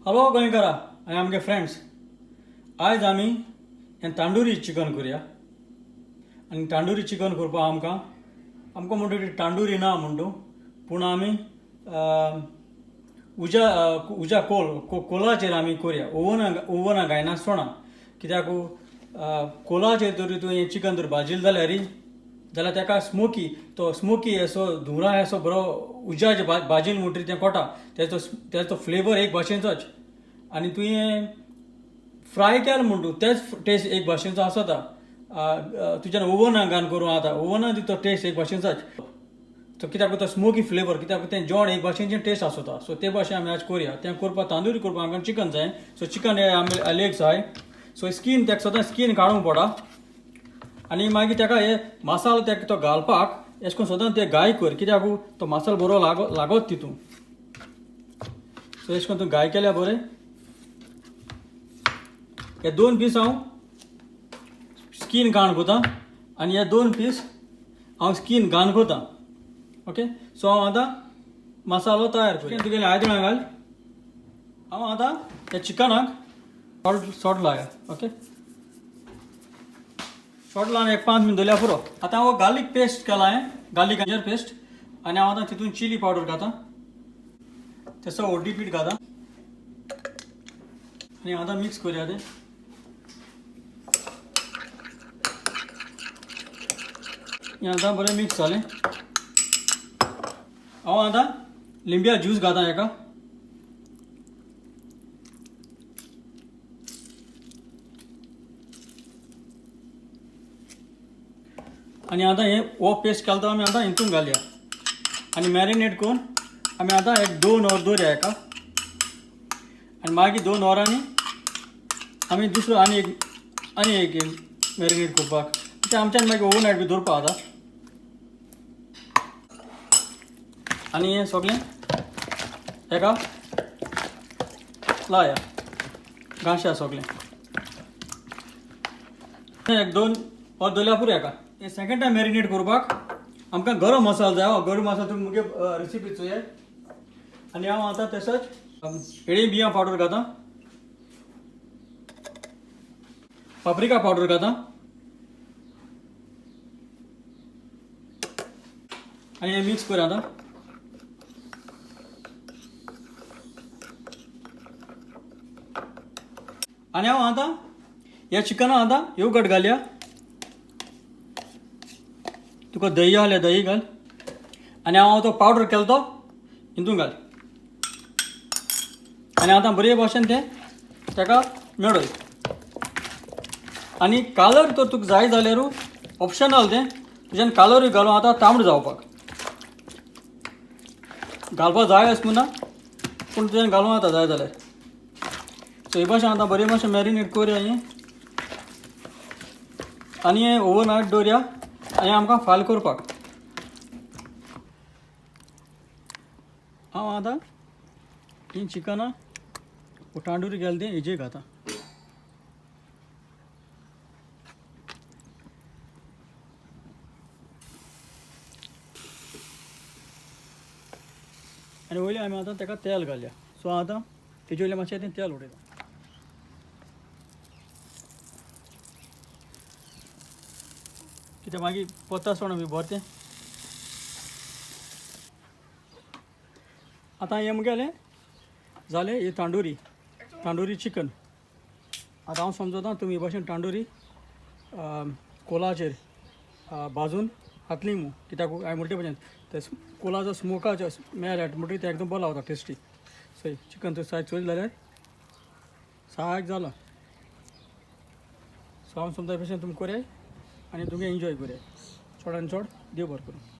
Hello गोंयकारा आनी आमगे friends, आयज आमी हें तांडुरी चिकन करुया. आनी तांडुरी चिकन करपाक आमकां आमकां म्हणटा ती तांडुरी ना म्हणटू, पूण आमी उज्या उज्या कोल कोलाचेर आमी करुया. ओवना घायनासतना, कित्याक कोलाचेर जर तूं हें चिकन जर भाजिलें जाल्यार ताका स्मोकी, तो स्मोकी असो धुंवरा असो बरो उज्याचे भाजीन म्हणटरी तें कोटा, तेचो तेचो फ्लेवर एक भाशेचोच. आनी तुवें फ्राय केलें म्हणटू तेच टेस्ट एक भाशेचो आसता. तुज्यान ओवनान घालून करूं जाता, ओवनान तो टेस्ट एक भाशेचोच. तो कित्याक तो स्मोकी फ्लेवर, कित्याक तें जेवण एक भाशेचें टेस्ट आसता. सो ते भाशेन आमी आज करुया. तें करपाक तांदुरी करपाक आमकां चिकन जाय. सो चिकन हे आमी लेग्स जाय. सो स्कीन तेका सदां स्कीन काडूंक पडा. आनी मागीर तेका हे मसालो तेका तो घालपाक एशें करून सदां ते घाय कर, कित्याक तो मसालो बरो लागत तितून. सो एशें करून तूं घाय केल्या बरें. हे दोन पीस हांव स्कीन काण कोता आनी हे दोन पीस हांव स्कीन घान कोता. ओके, सो हांव आतां मसालो तयार कर. तुगेलें आयदनां घाल. हांव आतां त्या चिकनाक सॉल्ट लाया. ओके, सॉल्ट लावन एक 5 मिनट दवरल्यार पुरो. आतां हांव गार्लीक पेस्ट केला हांवें, गार्लीक जिंजर पेस्ट. आनी हांव आतां तितून चिली पावडर घाता, तसो हळदी पीठ घाता आनी आतां मिक्स करुया तें. हें आतां बरें मिक्स जालें. हांव आतां लिंब्या ज्यूस घाता हेका. आनी आतां हें हो पेस्ट केला तो आमी आतां हितून घालया आनी मॅरिनेट करून आमी आतां एक 2 वर दवरया हेका. आनी मागीर 2 वरांनी आमी दुसरो आनी एक मॅरिनेट करपाक तें आमच्यान मागीर ओवरनायट बी दवरपाक जाता. आनी हें सगळें हेका लाया घांश्या सगळें एक 2 वर दवरल्यार पुरो हेका. हे सेकंड टायम मॅरिनेट करपाक आमकां गरम मसालो जाय. गरम मसालो तुमी मुगे रेसिपी चोयात. आनी हांव आतां तसोच हेळी बियां पावडर घाता, पाप्रिका पावडर घाता आनी हें मिक्स कर आतां. आनी हांव आतां ह्या चिकना आतां योगर्ट घालया. तुका दही आसल्यार दही घाल. आनी हांव तो पावडर केलो तो हितून घाल. आनी आतां बरे भाशेन तें ताका मेळय. आनी कालर तर तुका जाय जाल्यार ऑप्शनल तें, तुज्यान कालरूय घालूं आतां तांबडो जावपाक घालपाक जाय अशें म्हणना, पूण तुज्यान घालूं आतां जाय जाल्यार. सो हे भाशेन आतां बरे भाशेन मॅरिनेट करुया हें आनी हें ओवरनायट दवरया आनी आमकां फाल करपाक. हांव आतां हीं चिकनां तांडुरी गेल तें हेजेर घाता. आनी वयले आमी आतां ताका तेल घालया. सो आतां तेजे वयल्यान मातशें तें तेल उडयता. कित्याक मागीर पोत्ता बी बरें तें. आतां हें मुगेलें जालें हें तांडुरी, तांडुरी चिकन. आतां हांव समजता तुमी हे भाशेन तांडुरी कोलाचेर भाजून खातली मू, कित्याक हांवें म्हणटे भशेन ते कोलाचो स्मोकाचो स्मेल येता म्हणटकीर तें एकदम बरो लागता टेस्टी. सो चिकन तर सायज चोयलें जाल्यार सारकें जालां. सो हांव समजा भशेन तुमी कोराय आनी तुमी एन्जॉय कोराय. चड आनी चड देव बरें करूं.